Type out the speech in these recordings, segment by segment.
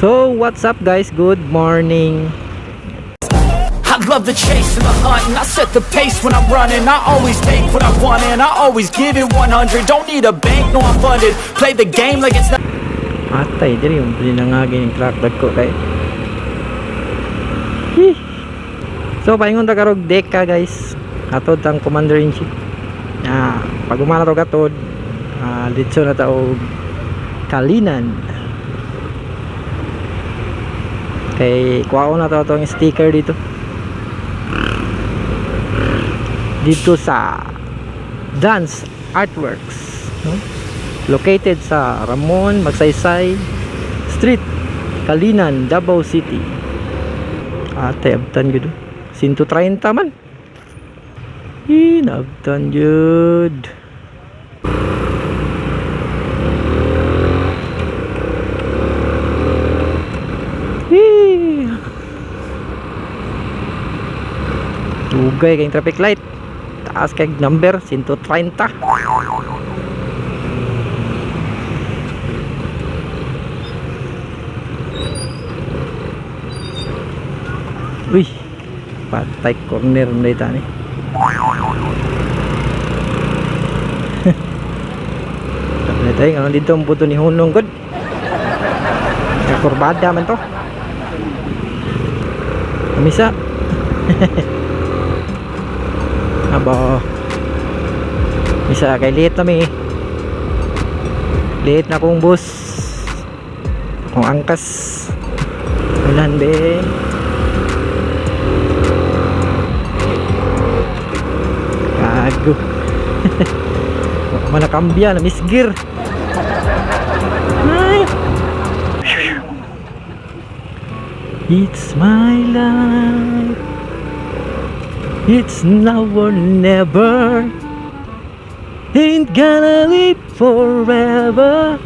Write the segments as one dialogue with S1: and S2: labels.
S1: So, what's up, guys? Good morning.
S2: I love the chase and the hunt, and I set the pace when I'm running. I always take what I want and I always give it 100. Don't need a bank, no, I'm funded. Play the game like it's not
S1: Atay, diri yung pinangagi ng truck dagko kay. Hih. So, paingon ta karog deka, guys. Atod ang commander in chief. Ah, pag umana to katod, ditso na ta og Kalinan. Kay kuha na to atong sticker dito. Dito sa Dance Artworks, no? Located sa Ramon Magsaysay Street, Kalinan, Davao City. Ate, abtan gud. 130 man. Ih, naabtan jud. Hee. Dugay kayong traffic light. Taas kay number 130. Uy, patay corner na ito ni. Sabi tayo, nga dito ang buto ni Hunong god. Kakurbada man to. Kamisa. Abo. Misa kay late na mi. Late na kong bus. Kung angkas. Ulan be. Gago. Wa man nakambya na misgear. Ay. It's my life. It's now or never. Ain't gonna live forever.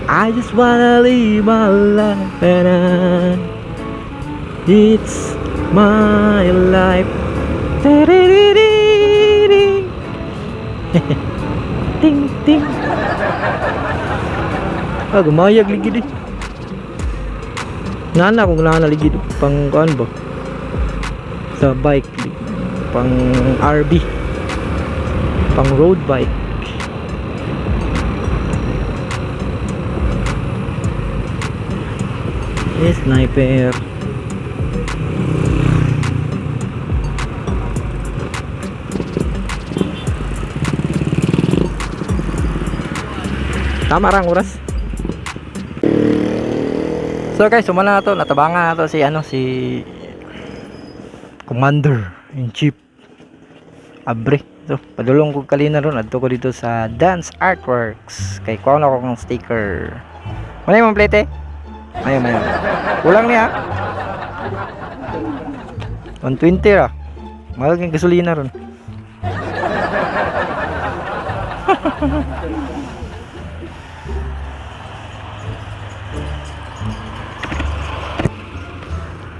S1: I just wanna live my life and I, it's my life. Tiriririri. Ting ting. Ah, gumayag lagi di. Nana kung nana lagi di pang kuan ba? Sa bike pang RB, pang road bike. Sniper. Tama rang oras. So guys, sumala na to, natabangan na to si ano si Commander in Chief Abre. So, padulong ko kalina ron adto ko dito sa Dance Artworks. Kay kuha na ko kong sticker. Wala yung plate eh? Ayaw, ayaw. Kulang niya. 120 ra. Mahal kang gasolina ron.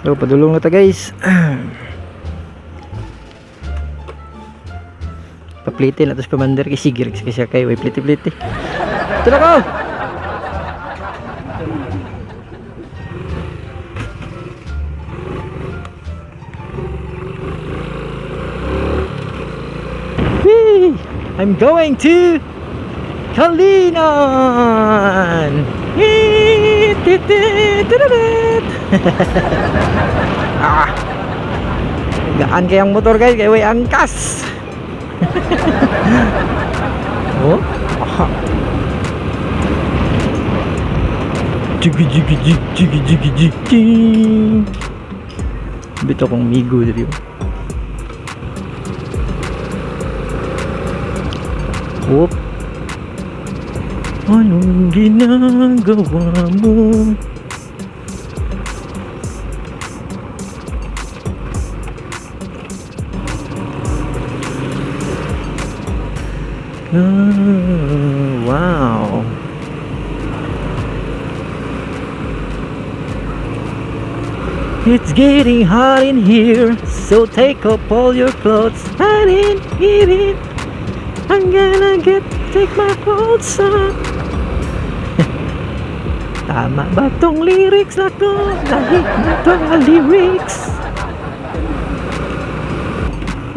S1: So, padulong na ta, guys. Paplite na tapos commander kay sige kasi siya kay way plite-plite. Ito na ko. Whee! I'm going to Kalinan! Whee! Tit, tit, tit, ah! Gaan kayang motor, guys, kay way angkas. Oh? Aha. Jigi jigi jig jigi jigi jig jig. Bito kong migo diri. Whoop. Anong ginagawa mo? Ah, wow. It's getting hot in here, so take off all your clothes. I didn't get it. I'm gonna get take my clothes off. Tama ba tong lyrics na to? Lahi na to ang lyrics.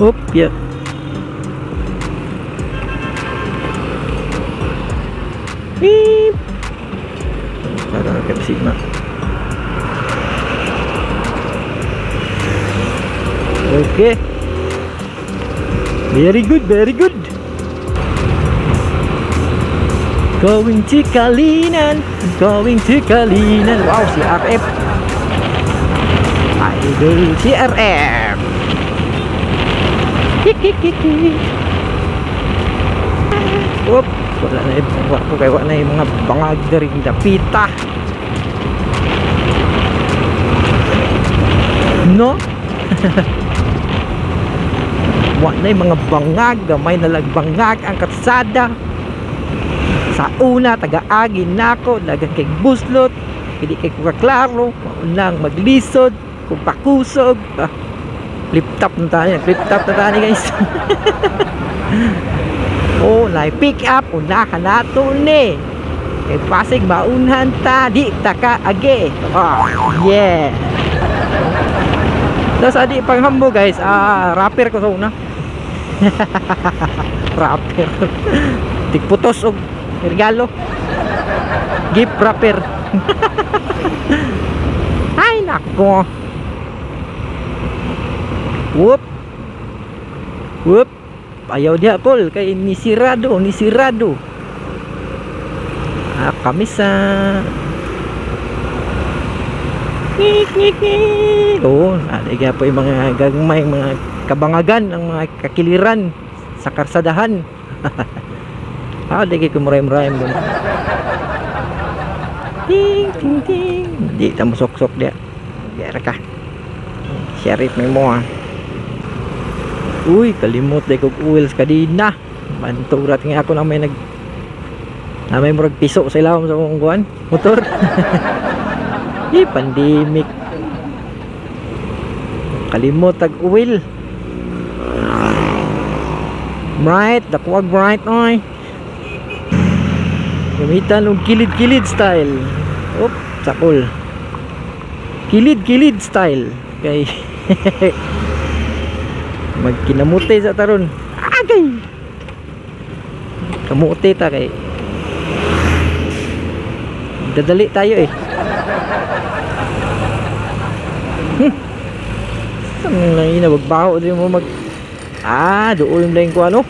S1: Oop, yeah. Beep. Para kay Sigma. Okay. Very good, very good. Going to Calinan, going to Calinan. Wow, CRF. Idol CRF. Kikikiki. Oop, wala na yung wala ko kay wala na yung mga bangag diri dapita. No? Wa na yung mga bangag, gamay na lang bangag ang karsada. Sa una, taga-agi nako, dagan kay buslot, hindi kay kukaklaro, maunang maglisod, kung pakusog. Ah, flip top na tayo, flip top na tayo, guys. Oh, na pick up, una ka na to ni. Kay pasig maunhan ta, di ta ka age. Oh, yeah. Tapos adi panghambo, guys, ah, rapper ko sa una. Rapper. Tigputos og regalo. Gift wrapper. Ay nako. Whoop. Whoop. Ayaw diha kol kay nisirado, nisirado. Ah, kami sa ngik ngik ngik. Oo, oh, po yung mga gagmay, mga kabangagan, ang mga kakiliran sa karsadahan. Ah, di kay kumuray-muray mo. Ting ting ting. Di ta mo sok-sok dia. Biara ka. Sheriff may mo ah. Uy, kalimot day kog oil sa kadina. Manturat nga ako na may nag na may murag piso sa ilawom sa akong kuan, motor. Eh, pandemic. Kalimot tag oil. Bright, dakuag bright oy. Gamitan og kilid-kilid style. Op, sakol. Kilid-kilid style. Kay magkinamute sa taron. Agay. Kamuti ta kay dadali tayo eh. Ang lang ina magbaho din mo mag ah, doon lang ko ano.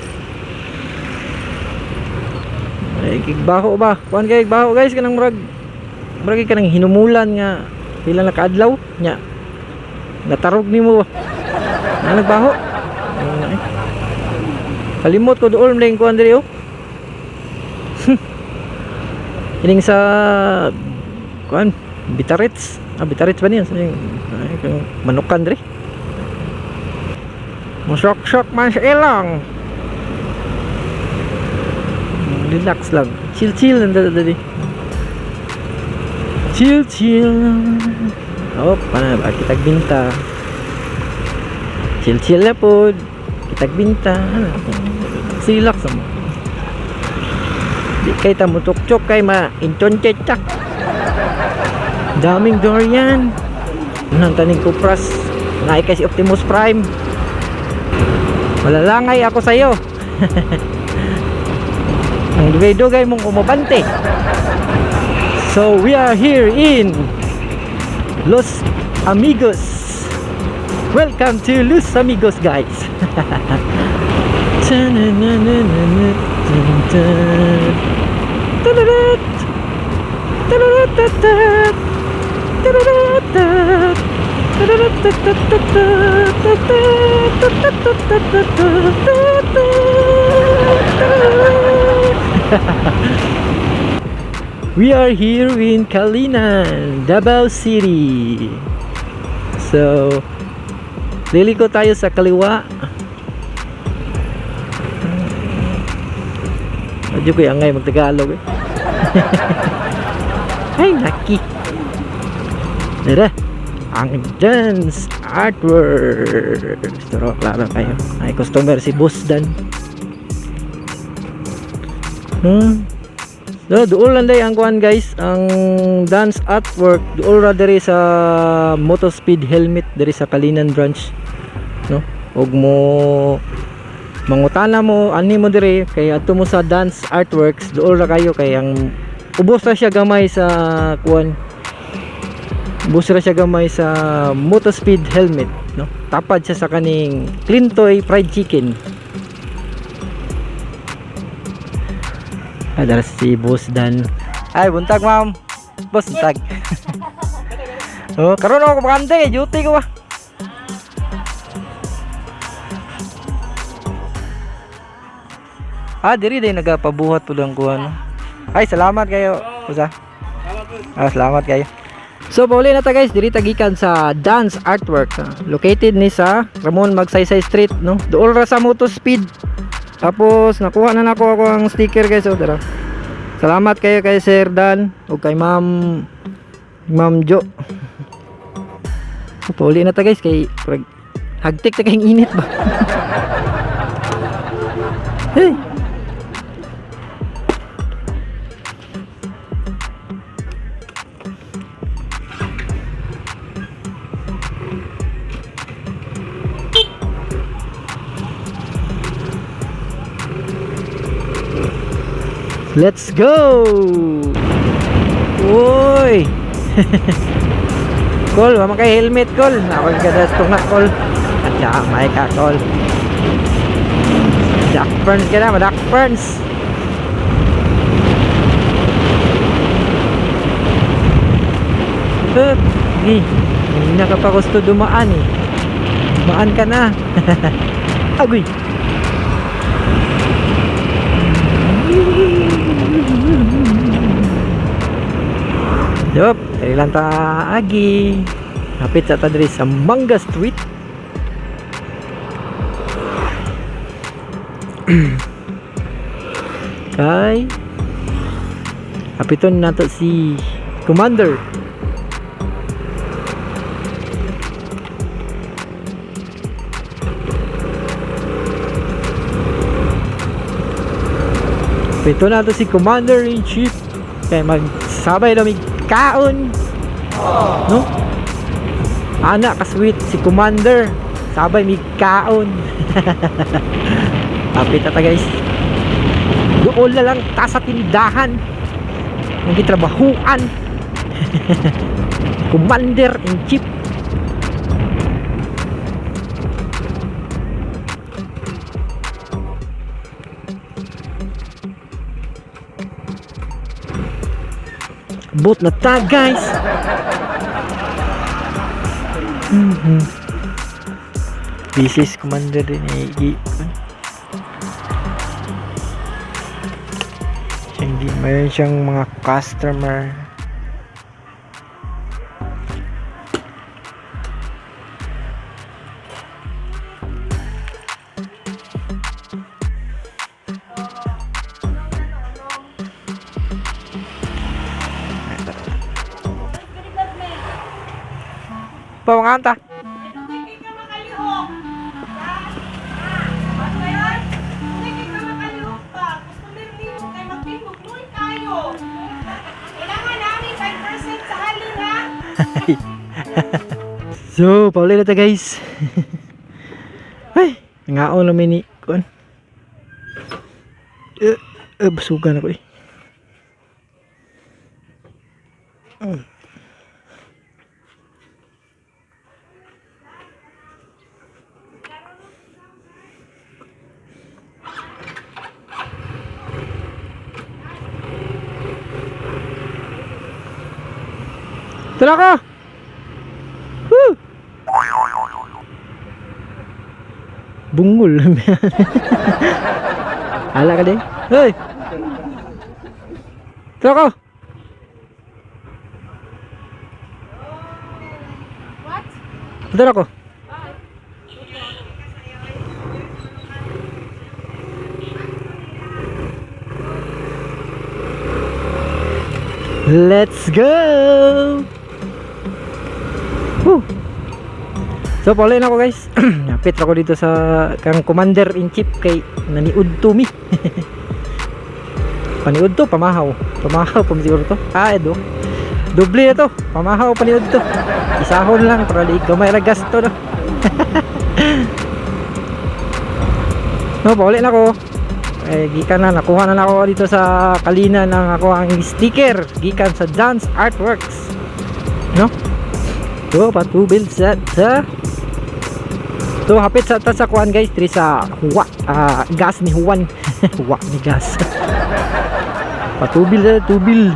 S1: Ay, kigbaho ba? Kuan kay baho, guys, kanang murag murag kanang hinumulan nga pila na kaadlaw nya. Natarog nimo ba? Na nagbaho. Ayun na eh. Kalimot ko doon lang kuan diri oh. Kining sa kuan Bitarits. Ah, Bitarits ba niyan? Sa yung ay, kang manukan diri. Musok-sok man sa ilong. Relax lang. Chill chill lang dali. Chill chill. Oh, pana ba kitag binta. Chill chill na pod. Kitag binta. Ano? Silak sa mo. Di kay ta mutukchok kay ma inton cak. Daming durian. Nang taning kupras. Naay kay si Optimus Prime. Malalangay ako sa'yo. Ang dugay-dugay mong umabante. So we are here in Los Amigos. Welcome to Los Amigos, guys. Tararat. Tararatatat. Tararatat. We are here in Calinan, Davao City. So, liliko tayo sa kaliwa. Medyo ko angay magtagalog eh. Ay, naki. Tara. Ang dance artwork. Pero klaro kayo. Ay, customer si Boss Dan. No, duol lang day ang kuan, guys, ang Dance Artwork duol ra diri sa Motospeed Helmet diri sa Kalinan branch, no? Ug mo mangutana mo ani mo diri kay adto mo sa Dance Artworks, duol ra kayo kay ang ubos ra siya gamay sa kuan. Ubos ra siya gamay sa Motospeed Helmet, no? Tapad siya sa kaning Clintoy Fried Chicken. Ah, dara si Boss Dan. Ay, buntag, ma'am. Boss, buntag. Oh, karon ako bakante, duty ko ba? Ah, diri day nagapabuhat pud ang kuan. Ay, salamat kayo. Usa. Ah, salamat kayo. So, pauli na ta, guys, diri tagikan sa Dance Artwork. Ah, located ni sa Ramon Magsaysay Street, no? Duol ra sa Moto Speed. Tapos nakuha na nako ako ang sticker, guys, oh, tara. Salamat kayo kay Sir Dan o kay Ma'am Jo. So, pauli na ta, guys, kay parang hagtik ta kayong init ba. Hey. Let's go! Uy! Kol, wa man kay helmet, kol. Ako gadas tong na, kol. At may ka, kol. Duck burns ka na, madak burns. Hup, sige. Kanina ka pa gusto dumaan eh. Dumaan ka na. Agoy. Yup, diri lang ta agi. Hapit sa ta diri sa Manga Street. Kay hapiton nato si Commander. Pito nato si Commander in Chief. Kay magsabay na mig kaon. No? Ana ka-sweet si Commander. Sabay mig kaon. Kapit na ta, guys. Doon na lang ta sa tindahan. Ang gitrabahuan. Commander in Chief. Bot na ta, guys. This is Commander din eh. Siyang mayroon siyang mga customer. Pamanganta.
S3: Hindi ka makalihok. Ano ba yun? Hindi ka makalihok ba? Customer nimo kay magtindog nuy kayo. Kailangan namin 5% sa halin ha.
S1: So, pauli na ta, guys. Ay, ngaon namin ni kuan. Eh, basugan ako eh. Tara ka! Woo! Bungol. Ala ka din. Hoy! Tara ka!
S3: What?
S1: Tara ko. Let's go! Woo! So, pauli na ako, guys. Napit ako dito sa kang Commander in Chief kay naniud to mi. Paniud to, pamahaw. Pamahaw pa man siguro to. Ah, edo. Doble na to. Pamahaw pa niyo dito. Isahon lang para di gamay ra gasto, no. No, pauli na ko. Eh, gikan na, nakuha na nako dito sa Kalina ng ako ang sticker gikan sa Dance Artworks. No? So, patubil sa So, hapit sa ta sa kuan, guys, diri sa Huwa, gas ni Juan. Huwa ni gas. Patubil na tubil.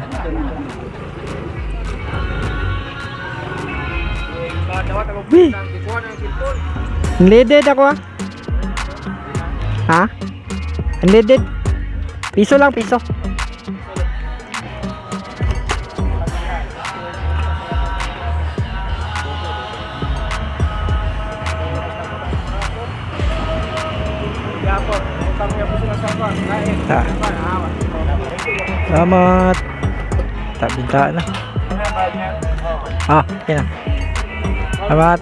S1: Wih. Unleaded ako ah. Ha? Unleaded. Piso lang, piso. Ta. Salamat. Tabinta na. Ah, okay na. Salamat.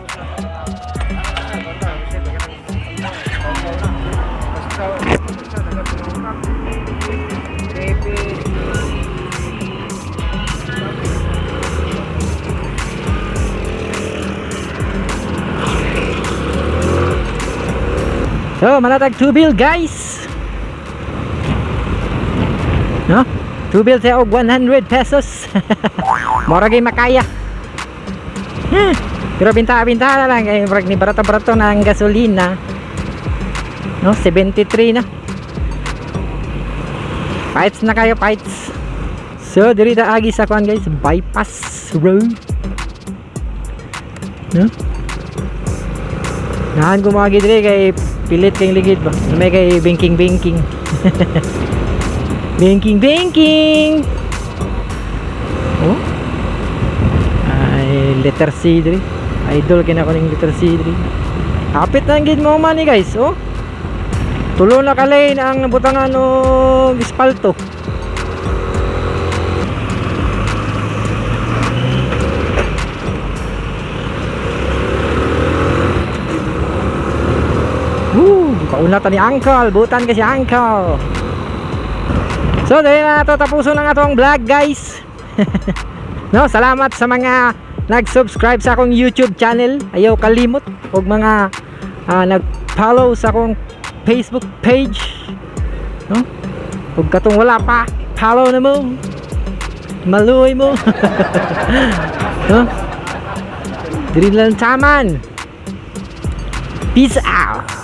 S1: So, malatag 2 bill, guys. No? 2 bill sa og 100 pesos. Mora gay makaya. Pero binta-binta na lang kay murag ni barato-barato na ang gasolina. No, 73 na. Fights na kayo, fights. So, diri ta agi sa kuan, guys, bypass road. No? Nahan ko mga diri kay pilit kay ligid ba. May kay banking banking. Banking banking. Oh. Ay, letter C diri. Idol kina ko ning letter C diri. Hapit na ang gid mo man ni, guys, oh. Tulo na ka lane ang butangan og espalto. Woo, kauna ta ni Uncle, butan ka si Uncle. So, dahil na ito, tapuso na nga itong vlog, guys. No, salamat sa mga nag-subscribe sa akong YouTube channel. Ayaw kalimot og mga nag-follow sa akong Facebook page. No? Ug katong wala pa, follow na mo. Maluoy mo. No? Diri lang taman. Peace out.